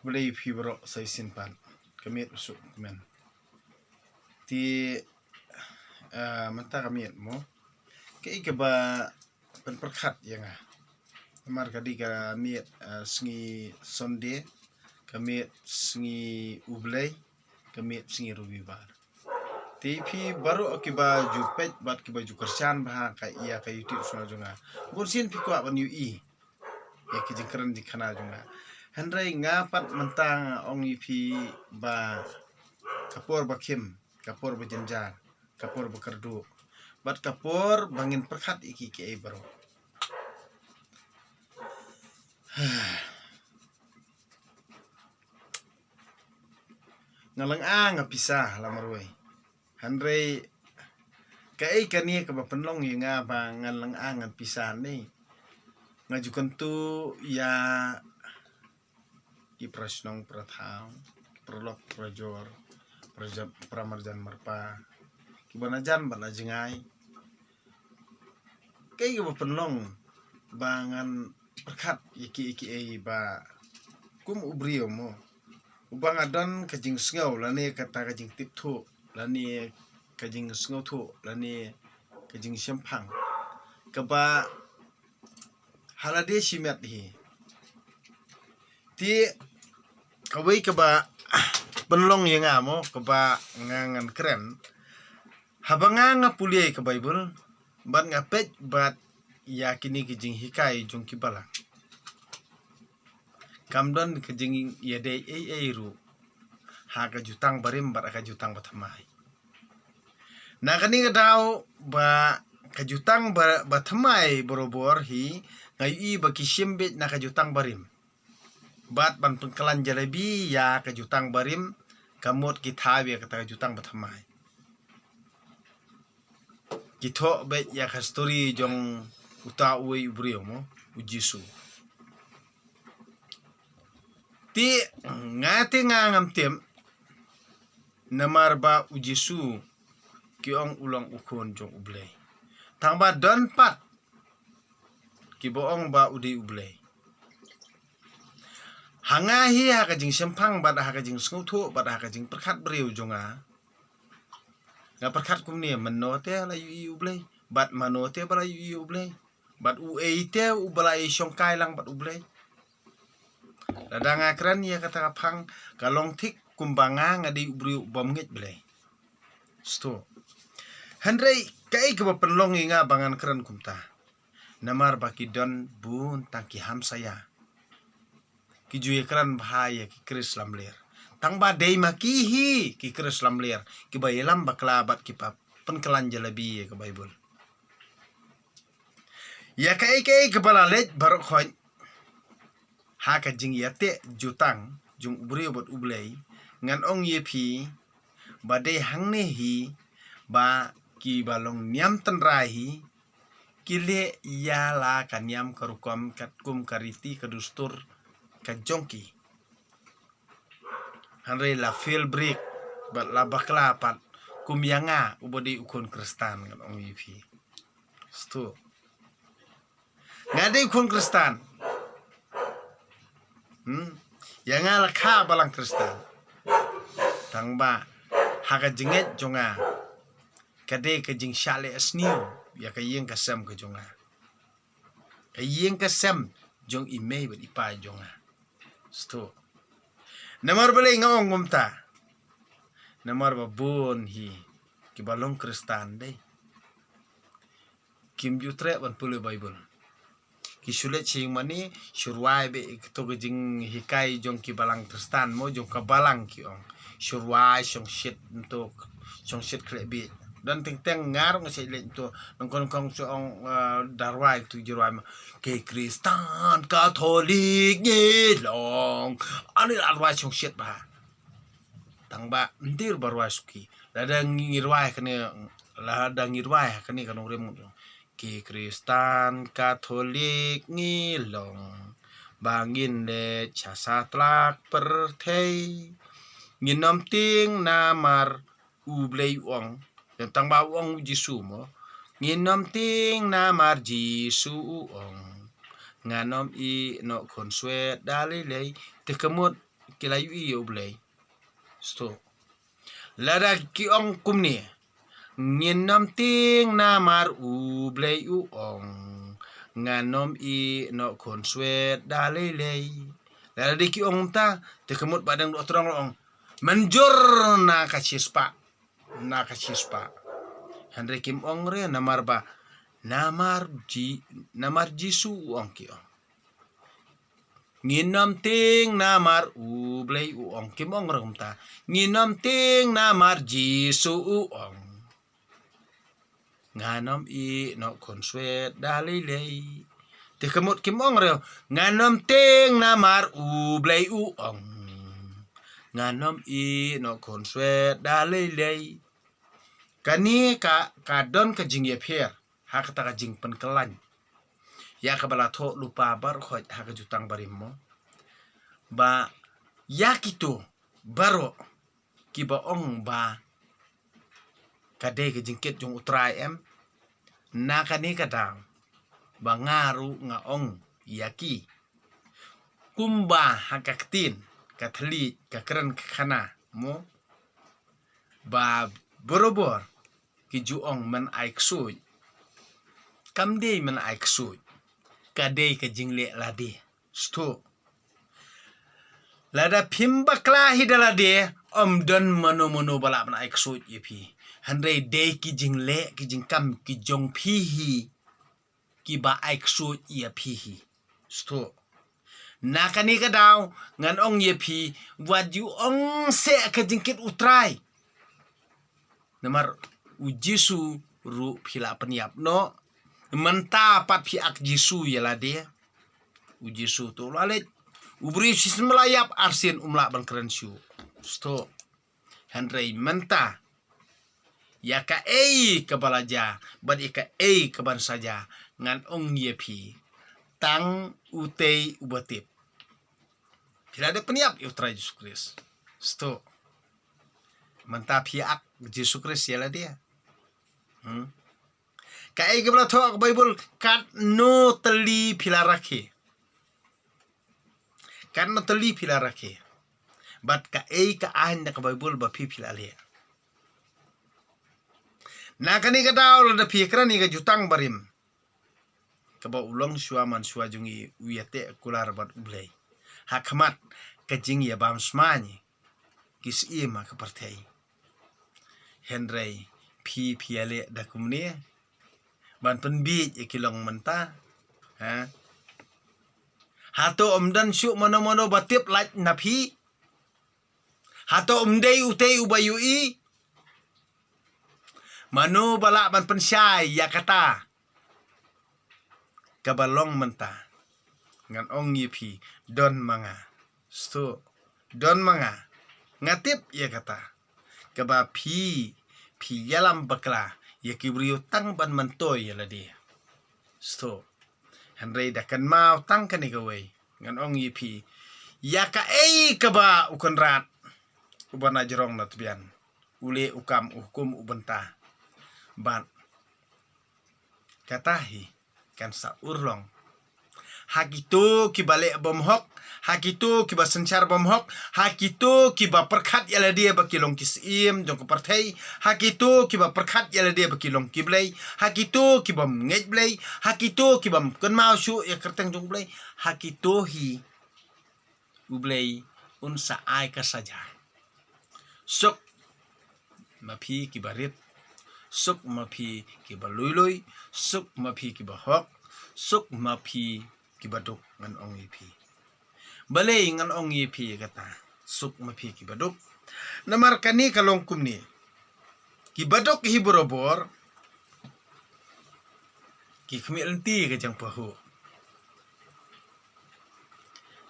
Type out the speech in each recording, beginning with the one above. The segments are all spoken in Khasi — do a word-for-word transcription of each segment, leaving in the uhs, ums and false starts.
Khublei ïa phi baroh sa shisien pat. Ka miet u suk kmen. Te mynta ka miet mo, kaei kaba pynpyrkhat ïa nga. Namar ka dei ka miet sngi Sunday, ka miet sngi U Blei, ka miet sngi Robibar. Te phi baroh kiba ju peit bad kiba ju kyrshan bha ha ka, ïa ka YouTube channel jong nga, bunsien phi kwah ban ïohi ïa ki jingkren jingkhana jong nga. Hynrei nga pat mynta nga ong ïa phi ba ka por ba khim, ka por ba jynjar, ka por ba kyrduh, bad ka por ba ngin pyrkhat ïa ki kiei baroh. Nga lynga nga pisa la marwei. Hynrei kaei kane kaba pynlong ïa nga ba ngan lynga ngan pisa ne? Nga ju kyntu ïa ki para shnong para thaw, ki paralok parajor, para marjan marpa, kiba na jan bad na jngai. Kaei kaba pynlong ba ngan pyrkhat ïa ki, ïa kiei ba kum u briew mo, uba nga don ka jingsngew lane kata ka jingtip thuh lane ka jingsngew thuh lane ka jingshemphang kaba ha lade shimet hi. Te kawei kaba pynlong ïa nga mo, kaba nga ngan kren, haba nga nga pule ïa ka Baibl bad nga peit bad ïa kine ki jinghikai jong ki balang, kam don ka jingïadei ei ei ruh ha ka jutang barim bad ha ka jutang bathymmai. Na kane ka daw ba ka jutang ba, bathymmai barabor hi, nga ïohi ba ki shim beit na ka jutang barim bad ban pynkhlaiñ jalebi ïa ka jutang barim, ka mut ki thaw ïa kata ka jutang bathymmai. Ki thoh beit ïa ka story jong uta uwei u briew mo, u Jisu. Te nga te nga ngam tip namar ba u Jisu ki ong u long u khun jong U Blei. Tangba don pat kiba ong ba u dei U Blei. Ha nga hi, ha ka jingshemphang bad ha ka jingsngewthuh bad ha ka jingpyrkhat briew jong nga, nga pyrkhat kumne, mano te la ïohi U Blei, bad mano te ba la ïohi U Blei, bad uei te uba la ïashongkai lang bad U Blei. Lada nga kren ïa kata ka phang, ka long thik kumba nga nga dei u briew u bym ngeit Blei. Sto. Hynrei kaei kaba pynlong ïa nga ba ngan kren kumta? Namar ba ki don bun tang ki hamsaia ki ju ïakren bha ïa ki Khrist lamler. Tangba dei ma ki hi ki Khrist lamler kiba ïalam bakla bad kiba pynkhlaiñ jalebi ïa ka Baibl. Ïa kaei kaei kaba la leit baroh khoit ha ka jingïateh jutang jong u briew bad U Blei, ngan ong ïa phi ba dei hangne hi ba kiba long niam tynrai hi ki leh ïa la ka niam ka rukom katkum ka riti ka dustur ka jong ki. Hynrei la fail break bad la bakla pat kum ïa nga uba dei u khun Khristan, ngan ong ïa phi. Sto. Nga dei u khun Khristan. Hmm? Ïa nga la kha balang Khristan. Tangba ha ka jingngeit jong nga, ka dei ka jingshah leh sniew ïa ka ïing ka sem ka jong nga, ka ïing ka sem jong i mei bad i pa jong nga. Sto. Namar balei nga ong kumta? Namar ba bun hi kiba long Khristan dei kim ju treh ban pule Baibl. Ki shu leit sha ïing mane, shu rwai beit kato ka jinghikai jong ki balang Khristan mo, jong ka balang ki ong. Shu rwai shongshit nto, shongshit khleh beit. Don teng teng nga ruh nga shait leit nto, nongkong nongkong shu ong, eh, da rwai kato ka jingrwai mo. Ki Khristan Katholik ngi long. Ani la rwai shongshit bha. Tangba ym dei ba rwai suki. Lada ngi rwai kane, lada ngi rwai kane ka nongrim. Ki Khristan Katholik ngi long ba ngin leit sha satlak pyrthei. Ngin ym tieng namar U Blei u ong. Tangba u ong u Jisu mo. Ngin ym tieng namar Jisu u ong. Ngan ym ïeh noh khun swet da lei lei. Te ka mut ki la ïohi ïa U Blei. Sdang. Lada ki ong kumne, ngin nym tieng namar U Blei u ong, ngan nym ïeh noh khun swet da lei lei. Lada ki ong kumta, te ka mut ba dang doh tyrong ong, mynjur na ka shispah, na ka shispah. Hynrei kim ong re namar ba, namar Ji-, namar Jisu u ong ki ong. Ngin nym tieng namar U Blei u ong, kim ong re kumta. Ngin nym tieng namar Jisu u ong, ngan nym ïeh noh khun swet da lei lei. Te ka mut kim ong re, ngan nym tieng namar U Blei u ong, ngan nym ïeh noh khun swet da lei lei. Kane ka, ka don ka jingïapher ha kata ka jingpynkylla ïa kaba la thoh lypa baroh khoit ha ka Jutang Barim mo. Ba ïa kito baroh kiba ong ba ka dei ka jingkit jong U Trai em, na kane ka daw ba nga ruh nga ong ïa ki, kumba ha ka ktien, ka thylliej, ka kren, ka khana mo, ba barabor ki ju ong men ai ksuid. Kam dei men ai ksuid, ka dei ka jingleh lade. Sdang. Lada phim bakla hi da lade, ym don mano mano ba lah ban ai ksuid ïa phi. Hynrei dei ki jingleh, ki jingkam, ki jong phi hi, kiba ai ksuid ïa phi hi. Sdang. Na kane ka daw, ngan ong ïa phi, wat ju ong seh ka jingkit U Trai. Namar U Jisu ruh phi la pynïap noh. Mynta pat phi ak Jisu ïa lade. U Jisu to u la leit. U briew shisien ba la ïap, arsien um lah ban kren shuh. Sdang. Hynrei mynta, ïa kaei kaba la jia, bad ïa kaei kaban sa jia, ngan ong ïa phi, tang utei uba tip. Phi la dep pynïap ïa U Trai Jisu Khrist. Sdang. Mynta phi ak Jisu Khrist ïa lade. Hmm. Kaei kaba la thoh ka Baibl, katno tylli phi la rakhe. Katno tylli phi la rakhe. Bad kaei ka aiñ na ka Baibl ba phi phi la leh. Na kane ka daw lada phi kren ïa ka Jutang Barim, kaba u longshuwa manshuwa jong ngi u ïateh kular bad U Blei ha khmat ka jingïabam sma ki syiem ha ka pyrthei. Hynrei phi phi ïaleh da kumne ban pynbiej ïa ki long mynta. Ha? Hato ym don shuh mano mano ba tip lait na phi? Hato ym dei utei uba ïohi? Mano ba lah ban pynshai ïa kata kaba long mynta? Ngan ong ïa phi, don ma nga. Sdang. Don ma nga. Nga tip ïa kata. Kaba phi, phi ïalam bakla ïa ki briew tang ban myntoi ïa lade. Sdang. Hynrei da kynmaw tang kane kawei, ngan ong ïa phi, ïa kaei kaba U Kynrad uba na jrong na tbian u leh, u kam, u hukum, u bynta, bad kata hi kan sa urlong ha kito kiba leh bymhok, ha kito kiba synshar bymhok, ha kito kiba pyrkhat ïa lade ba ki long ki syiem jong ka pyrthei, ha kito kiba pyrkhat ïa lade ba ki long ki blei, ha kito kibym ngeit Blei, ha kito kibym kynmaw shuh ïa ka kyrteng jong U Blei, ha kito hi U Blei un sa ai ka saja. Suk ma phi kiba rit, suk ma phi kiba lui lui, suk ma phi kiba hok, suk ma phi kiba duk, ngan ong ïa phi. Balei ngan ong ïa phi kata, suk ma phi kiba duk? Namar kane ka long kumne. Kiba duk hi barabor ki khmih lynti ka jingpahuh.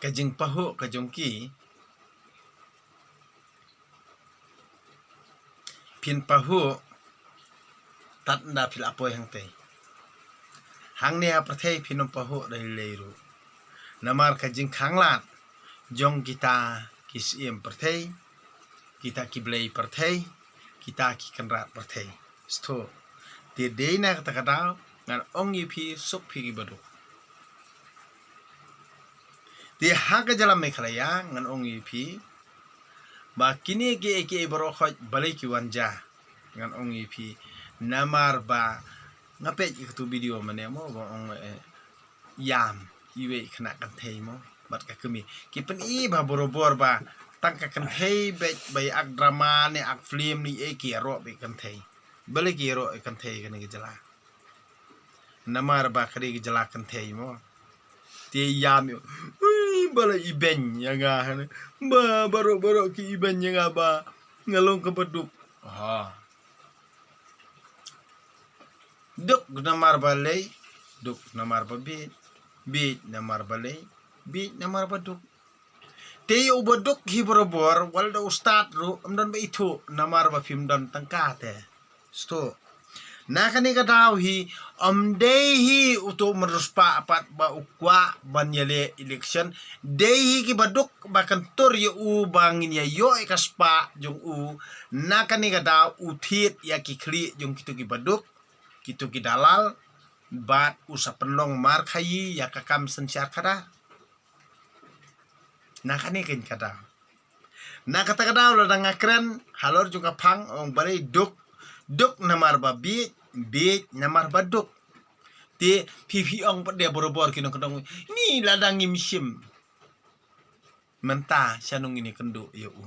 Ka jingpahuh ka jong ki, phin pahuh tad ynda phi la poi hangtei. Hangne ha pyrthei phin ym pahuh da lei lei ruh. Namar ka jingkhanglad jong kita ki syiem pyrthei, kita ki blei pyrthei, kita ki kynrad pyrthei. Sdang. Te dei na kata ka daw ngan ong ïa phi, suk phi kiba duk. Te ha ka jylla Meghalaya ngan ong ïa phi ba kine ki, ki baroh khoit balei ki wan ja, ngan ong ïa phi. Namar ba nga peit ïa katu video mane mo ba ong, eh, ïam iwei khynnah kynthei mo bad ka kmie. Ki pyni ba barabor ba tang ka kynthei beit ba ïa ak drama ne ak film ne ei ki ïaroh beit kynthei. Balei ki ïaroh kynthei kane ka jylla? Namar ba ka dei ka jylla kynthei mo. Te ïam ïa u. Ui, ba la ibeiñ ïa nga hane. Ba baroh baroh ki ibeiñ ïa nga ba nga long kaba duk. Ha. Duk namar balei? Duk namar ba bieit. Bieit namar balei? Bieit namar ba duk. Te ïa uba duk hi barabor, wat la da u stad ruh, ym don ba ithuh, namar ba phim don tyngka te. Sto. Na kane ka daw hi, ym dei hi uto u mrad riewspah pat ba u kwah ban ïaleh election. Dei hi kiba duk ba kyntur ïa u ba ngin ïa ïoh ïa ka spah jong u. Na kane ka daw u thied ïa ki khlieh jong kito kiba duk, kito ki dalal, bad u sa pynlong markhaïi ïa ka kam synshar khadar. Na kane keiñ ka daw. Na kata ka daw lada nga kren halor jong ka phang ong balei duk, duk namar ba bieit, bieit namar ba duk. Te phi phi ong pat de barabor ki nongkyndong ni lada ngim shim. Mynta shano ngin ïakynduh ïa u?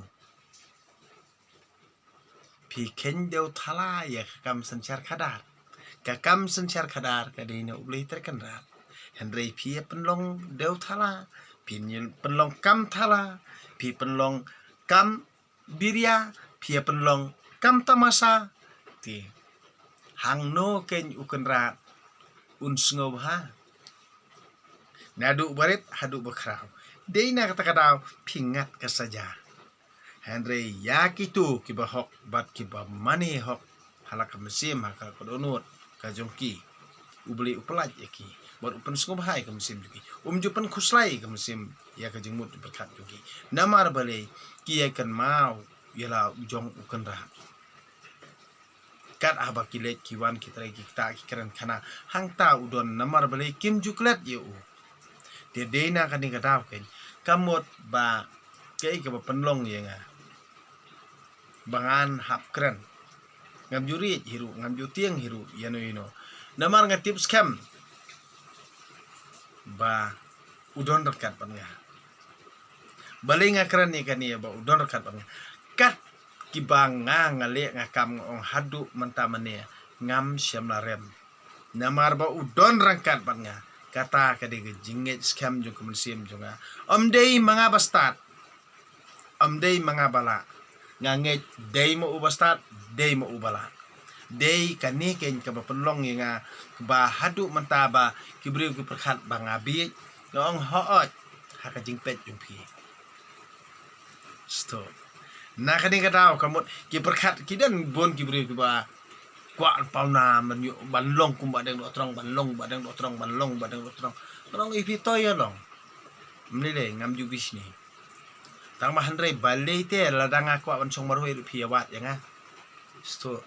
Phi kheiñ dewthala ïa ka kam synshar khadar. Ka kam synshar khadar ka dei na U Blei Trai Kynrad. Hynrei phi ïa pynlong dewthala, phi ïa pynlong kam thala, phi pynlong kam biria, phi ïa pynlong kam tamasa. Te hangno keiñ U Kynrad un sngewbha? Naduh barit haduh bakhraw. Dei na kata ka daw phi ngat ka saja. Hynrei ïa kito kiba hok bad kiba mane hok ha la ka mynsiem ha ka dohnud ka jong ki, U Blei u pyllait ïa ki bad u pynsngewbha ïa ka mynsiem jong ki. Um ju pynkhuslai ïa ka mynsiem ïa ka jingmut jingpyrkhat jong ki. Namar balei? Ki ïa kynmaw ïa la u jong U Kynrad. Kat haba ki leit ki wan ki trei ki ktah ki kren khana, hangta u don, namar balei kim ju klet ïa u? Te dei na kane ka daw keiñ ka mut ba kaei kaba pynlong ïa nga ba ngan hap kren. Ngam ju riej hi ruh, ngam ju tieng hi ruh ïano ïano. Namar nga tip skhem ba u don ryngkat bad nga. Balei nga kren ïa kane ba u don ryngkat bad nga? Kat kiba nga nga leh nga kam, nga ong haduh mynta mynne ngam shym la rem. Namar ba u don ryngkat bad nga. Kata ka dei ka jingngeit skhem jong ka mynsiem jong nga. Ym dei ma nga ba stad, ym dei ma nga ba lah. Nga ngeit dei ma u ba stad, dei ma u ba lah. Dei kane keiñ kaba pynlong ïa nga ba haduh mynta ba ki briew ki pyrkhat ba nga bieit, nga ong hooid ha ka jingpeit jong phi. Sto. Na kane ka daw ka mut ki pyrkhat, ki don bun ki briew kiba kwah pawnam ban ïoh, ban long kum Bah Deng Dohtdong, ban long Bah Deng Dohtdong, ban long Bah Deng Dohtdong. Nga ong ïa phi to ïa long. Ym lei lei, ngam ju bishni. Tang ba hynrei balei te lada nga kwah ban shong marwei ruh phi ïa wad ïa nga? Sto.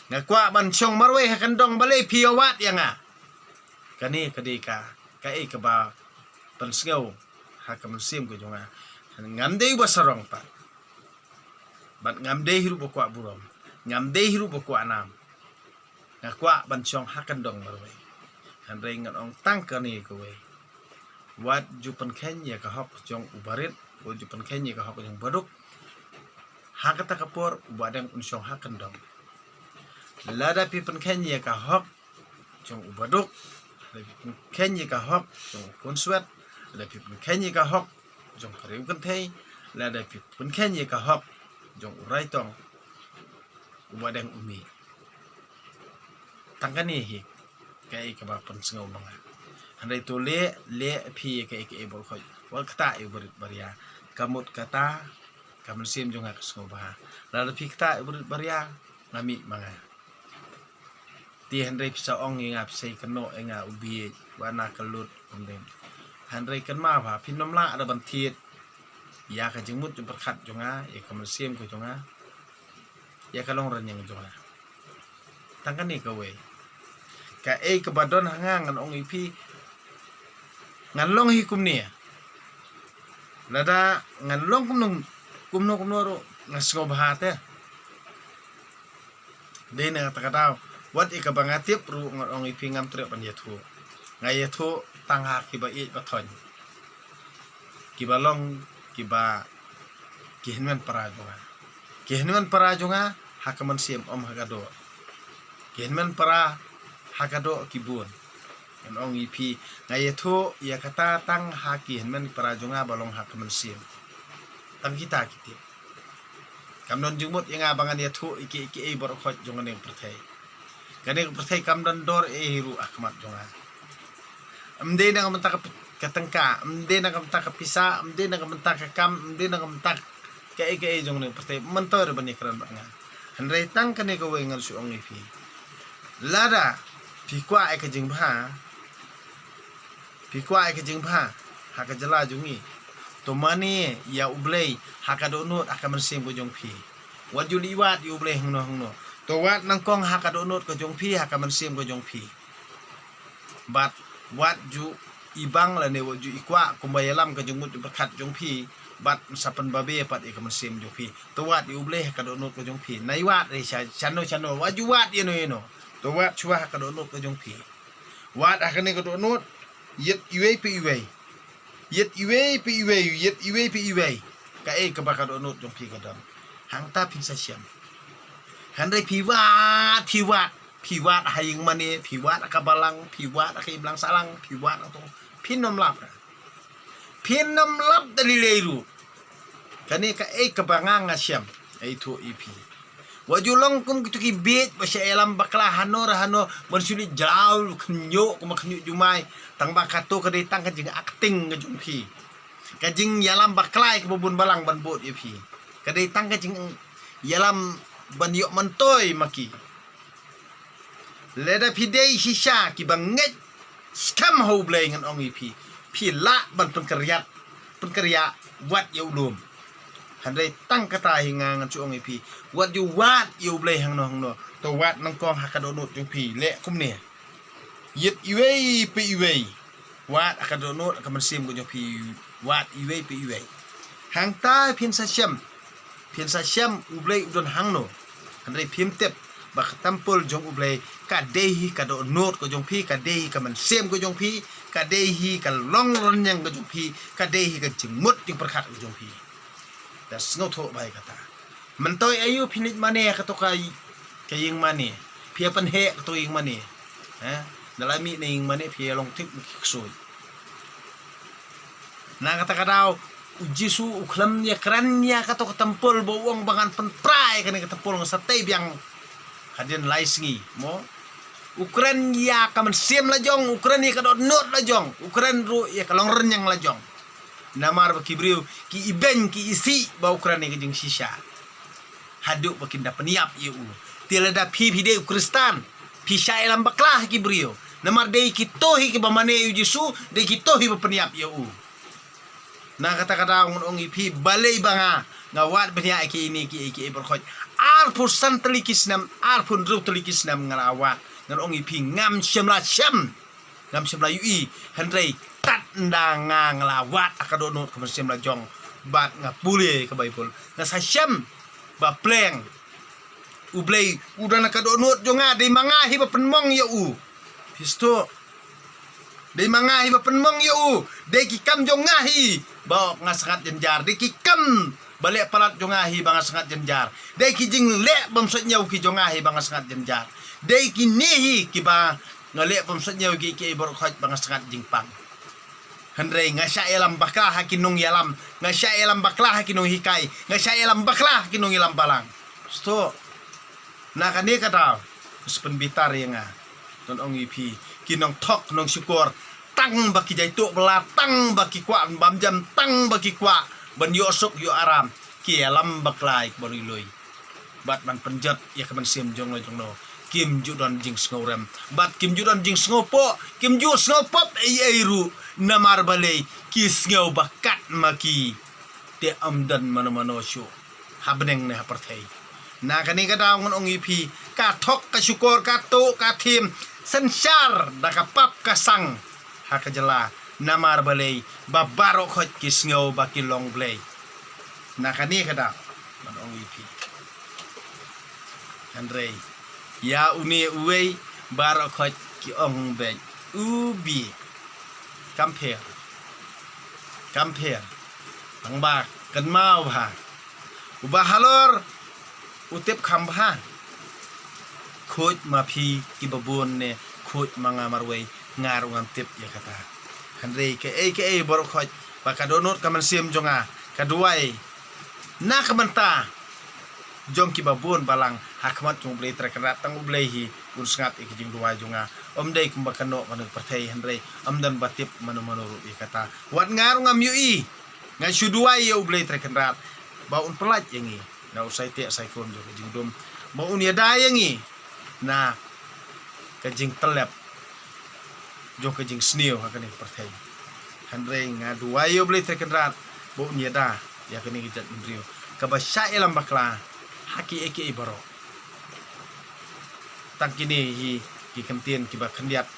Nga kwah ban shong marwei ha kyndong, balei phi ïa wad ïa nga? Kane ka dei ka, kaei kaba pynsngew ha ka mynsiem ka jong nga. Ngam dei uba sarong pat. Bad ngam dei hi ruh ba kwah burom. Ngam dei hi ruh ba kwah nam. Nga kwah ban shong ha kyndong marwei. Hynrei ngan ong tang kane kawei. Wat ju pynkheiñ ïa ka hok jong u barit, wat ju pynkheiñ ïa ka hok jong u baduk. Ha kata ka por u Bah Deng un shong ha kyndong. Lada phi pynkheiñ ïa ka hok jong u baduk, lada phi pynkheiñ ïa ka hok jong u khunswet, lada phi pynkheiñ ïa ka hok jong ka riewkynthei, lada phi pynkheiñ ïa ka hok jong u raitong, u Bah Deng u mih. Tang kane hi kaei kaba pynsngew ma nga. Hynrei to leh, leh phi kaei kaei baroh khoit. Wat ktah ïa u barit baria. Ka mut kata ka mynsiem jong nga ka sngewbha. Lada phi ktah ïa u barit baria, nga mih ma nga. Te hynrei phi sa ong ïa nga, phi sa ïakynnoh ïa nga u bieit, wat na ka lut kumdem. Hynrei kynmaw ba phin ym lah da ban thied ïa ka jingmut jingpyrkhat jong nga, ïa ka mynsiem ka jong nga, ïa ka long rynïeng jong nga. Tang kane kawei. Kaei kaba don ha nga ngan ong ïa phi, ngan long hi kumne. Lada ngan long kumno kumno kumno ruh nga sngewbha te. Dei na kata ka daw, wat ïa kaba nga tip ruh ngan ong ïa phi ngam treh ban ïathuh. Nga ïathuh tang ha kiba ïeit ba thoiñ, kiba long, kiba ki hynmen para jong nga. Ki hynmen para jong nga ha ka mynsiem, ym ha ka doh. Ki hynmen para ha ka doh ki bun. Ngan ong ïa phi, nga ïathuh ïa kata tang ha ki hynmen para jong nga ba long ha ka mynsiem. Tang kita ki tip. Kam don jingmut ïa nga ba ngan ïathuh ïa kiei kiei baroh khoit jong kane ka pyrthei. Kane ka pyrthei kam don dor ei ruh ha khmat jong nga. Ym dei na ka bynta ka, ka tyngka, ym dei na ka bynta ka pisa, ym dei na ka bynta ka kam, ym dei na ka bynta kaei kaei jong kane ka pyrthei. Myntoi ruh ban ïakren bad nga. Hynrei tang kane kawei ngan shu ong ïa phi. Lada phi kwah ïa ka jingbha, phi kwah ïa ka jingbha ha ka jylla jong ngi, to mane ïa U Blei ha ka dohnud ha ka mynsiem ka jong phi. Wat ju leit wad ïa U Blei hangno hangno. To wad nyngkong ha ka dohnud ka jong phi, ha ka mynsiem ka jong phi. Bad wat ju ibang lane wat ju ikwah kumba ïalam ka jingmut jingpyrkhat jong phi, bad sa pynbabe pat ïa ka mynsiem jong phi. To wad ïa U Blei ha ka dohnud ka jong phi. Nai wad re sha, shano shano, wat ju wad ïano ïano. To wad shuwa ha ka dohnud ka jong phi. Wad ha kane ka dohnud, ïit iwei pa iwei. Ïit iwei pa iwei, ïit iwei pa iwei. Kaei kaba ka dohnud jong phi ka don. Hangta phin sa shem. Hynrei phi wad, phi wad, phi wad ha ïing mane, phi wad ha ka balang, phi wad ha ka imlang sahlang, phi wad ha to. Phin ym lap. Phin ym lap da lei lei ruh. Kane kaei kaba nga nga shem. Ai thuh ïa phi. Wat ju long kum kito ki bieit ba sha ïalam bakla hano re hano, ban shu leit jraw khynñiuh kumba khynñiuh jumai. Tang ba kato ka dei tang ka jingacting ka jong phi. Ka jingïalam bakla ïa kaba bun balang ban bud ïa phi. Ka dei tang ka jingïalam ban ïoh myntoi ma ki. Lada phi dei shisha kiba ngeit skhem ha U Blei ngan ong ïa phi, phi lah ban pynkynriah, pynkynriah wat ïa u lum. Hynrei tang kata hi nga ngan shu ong ïa phi, wat ju wad ïa U Blei hangno hangno. To wad nyngkong ha ka dohnud jong phi, leh kumne. Ïit iwei pa iwei. Wad ha ka dohnud ha ka mynsiem ka jong phi, wad iwei pa iwei. Hangta phin sa shem. Phin sa shem U Blei u don hangno. Hynrei phim tip ba ka templ jong U Blei ka dei hi ka dohnud ka jong phi, ka dei hi ka mynsiem ka jong phi, ka dei hi ka long rynïeng ka jong phi, ka dei hi ka jingmut jingpyrkhat ka jong phi. Da sngewthuh ba ïa kata. Myntoi aïu phin leit mane ha kato ka, ka ïing mane. Phi ïa pynheh kato ka ïing mane. Ha? Da la mih na ïing mane phi ïa long thik ma ki ksuid. Na kata ka daw U Jisu u khlem ïa kren ïa kato ka templ ba u ong ba ngan pynpra ïa kane ka templ, nga sa tei biang hadien lai sngi mo. U kren ïa ka mynsiem la jong, u kren ïa ka dohnud la jong, u kren ruh ïa ka long rynïeng la jong. Namar ba ki briew ki ibeiñ ki isih ba u kren ïa ka jingshisha. Haduh ba kin da pynïap ïa u. Te lada phi phi dei u Khristan, phi shah ïalam bakla ha ki briew. Namar dei kito hi kiba mane ïa U Jisu, dei kito hi ba pynïap ïa u. Na kata ka daw ngan ong ïa phi balei ba nga nga wad bniah ïa ki ine ki, ki, ki baroh khoit. Arphew san tylli ki snem, arphew hynriew tylli ki snem nga la wad. Ngan ong ïa phi ngam shym la shem. Ngam shym la ïohi, hynrei tad ynda nga nga la wad ha ka dohnud ka mynsiem la jong bad nga pule ka Baibl, nga sa shem ba pleng U Blei u don ha ka dohnud jong nga, dei ma nga hi ba pynmong ïa u. Phi sngewthuh? Dei ma nga hi ba pynmong ïa u. Dei ki kam jong nga hi ba nga sngewtynnat jynjar. Dei ki kam ba leh palat jong nga hi ba nga sngewtynnat jynjar. Dei ki jingleh bym suidñiew ki jong nga hi ba nga sngewtynnat jynjar. Dei kine hi kiba nga leh bym suidñiew ki, ki baroh khoit ba nga sngewtynnat jingpang. Hynrei nga shah ïalam bakla ha ki nongïalam, nga shah ïalam bakla ha ki nonghikai, nga shah ïalam bakla ha ki nongïalam balang. Sngewthuh? Na kane ka daw, sa pynbitar ïa nga. Ngan ong ïa phi, ki nongthok nongshukor, tang ba ki jaituh bylla, tang ba ki kwah bam jam, tang ba ki kwah ban ïoh suk ïoh aram, ki ïalam bakla ïa kiba lui lui. Bad ban pynjot ïa ka mynsiem jong no jong no. Kim ju don jingsngewrem bad kim ju don jingsngewpoh, kim ju sngewpop ei ei ruh. Namar balei? Ki sngew ba kat ma ki. Te ym don mano mano shuh ha bneng ne ha pyrthei. Na kane ka daw ngan ong ïa phi, ka thok ka shukor, ka tuh ka thim, synshar da ka pap ka sang ha ka jylla Namar balei ba baroh khoit ki sngew ba ki long blei. Na kane ka daw ngan ong ïa phi. Hynrei ïa une uwei baroh khoit ki ong beit u bi. Kam pher. Kam pher. Tang ba kynmaw bha. Uba halor u tip kham bha. Khuid ma phi kiba bun ne khuid ma nga marwei nga ruh ngam tip ïa kata. Hynrei kaei kaei baroh khoit ba ka dohnud ka mynsiem jong nga ka duwai na ka bynta jong kiba bun balang ha khmat jong U Blei Trai Kynrad, tang U Blei hi un sngap ïa ka jingduwai jong nga. Ym dei kumba ka noh kane ka pyrthei, hynrei ym don ba tip mano mano ruh ïa kata. Wat nga ruh ngam ïohi. Nga shu duwai ïa U Blei Trai Kynrad ba un pyllait ïa ngi na u saiteh saikhun jong ka jingdum, ba un ïada ïa ngi na ka jingtyllep jong ka jingsniew ha kane ka pyrthei. Hynrei nga duwai ïa U Blei Trai Kynrad ba un ïada ïa kane ka jaitbynriew kaba shah ïalam bakla ha kiei kiei baroh. Tang kine hi ki kyntien kiba khyndiat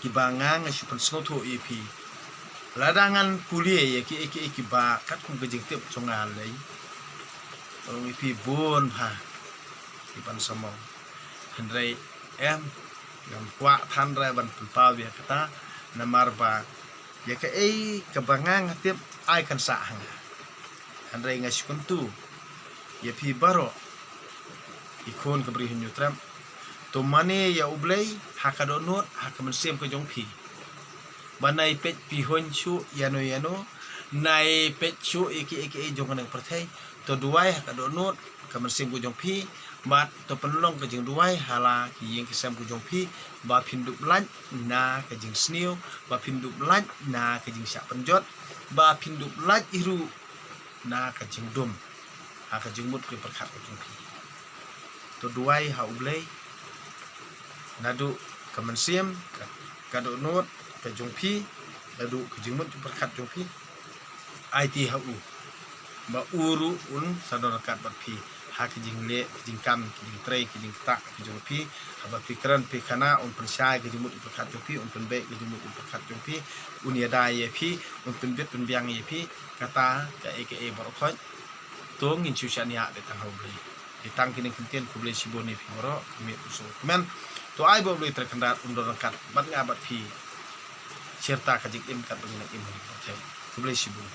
kiba nga nga shu pynsngewthuh ïa phi. Lada ngan pule ïa kiei kiei kiba katkum ka jingtip jong nga lei, ong ïa phi bun bha ki ban samong. Hynrei em, ngam kwah than re ban pynpaw ïa kata, namar ba ïa kaei kaba nga nga tip ai kan sah ha nga. Hynrei nga shu kyntu ïa phi baroh ki khun ka Bri Hynñiewtrep, to mane ïa U Blei ha ka dohnud ha ka mynsiem ka jong phi. Ba nai peit phi huiñ shuh ïano ïano, nai peit shuh ïa kiei kiei jong kane ka pyrthei, to duwai ha ka dohnud ka mynsiem ka jong phi, bad to pynlong ka jingduwai ha la ki ïing ki sem ka jong phi, ba phin dup lait na ka jingsniew, ba phin dup lait na ka jingshah pynjot, ba phin dup lait hi ruh na ka jingdum ha ka jingmut ka jingpyrkhat ka jong phi. To duwai ha U Blei naduh ka mynsiem, ka, ka dohnud ka jong phi, naduh ka jingmut jingpyrkhat jong phi. Aiti ha u ba u ruh un sdang ryngkat bad phi ha ka jingleh, ka jingkam, ka jingtrei, ka jingktah ka jong phi. Haba phi kren phi khana, un pynshai ka jingmut jingpyrkhat jong phi, un pynbeit ka jingmut jingpyrkhat jong phi, un ïada ïa phi, un pynbit pynbiang ïa phi. Kata kaei kaei baroh khoit to ngin shu shaniah beit tang ha U Blei. Te tang kine ki kyntien, khublei shibun ïa phi baroh, ka miet u sngewkmen. To ai ba U Blei Trai Kynrad un don ryngkat bad nga bad phi, shirta ka jingim katba ngin im ha kane ka pyrthei. Khublei shibun.